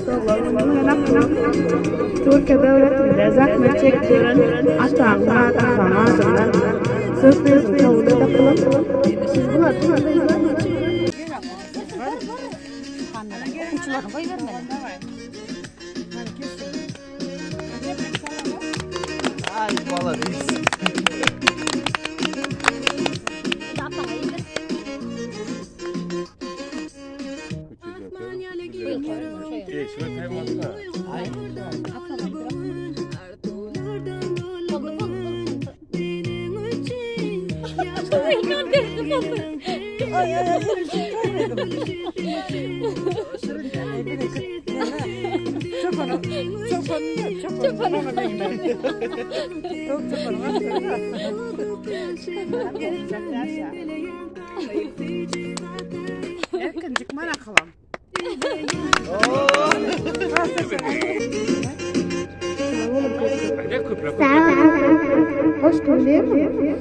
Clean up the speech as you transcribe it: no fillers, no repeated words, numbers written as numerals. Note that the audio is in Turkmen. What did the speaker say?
Doglan günüň bilen akgül. Türkiýe döwletinde zähmet çekip ýören Ataň Myrat ataň adyndan sýurpriziň kabul et akylym. Siz bular kim gyzlar? Okuwçylaryny goýbermeli. Ay молодец. Ay ay ay Çobanı, çobanı, çobanı. Çok çobanı. Erkinjik mana kalam. Hoş geldin.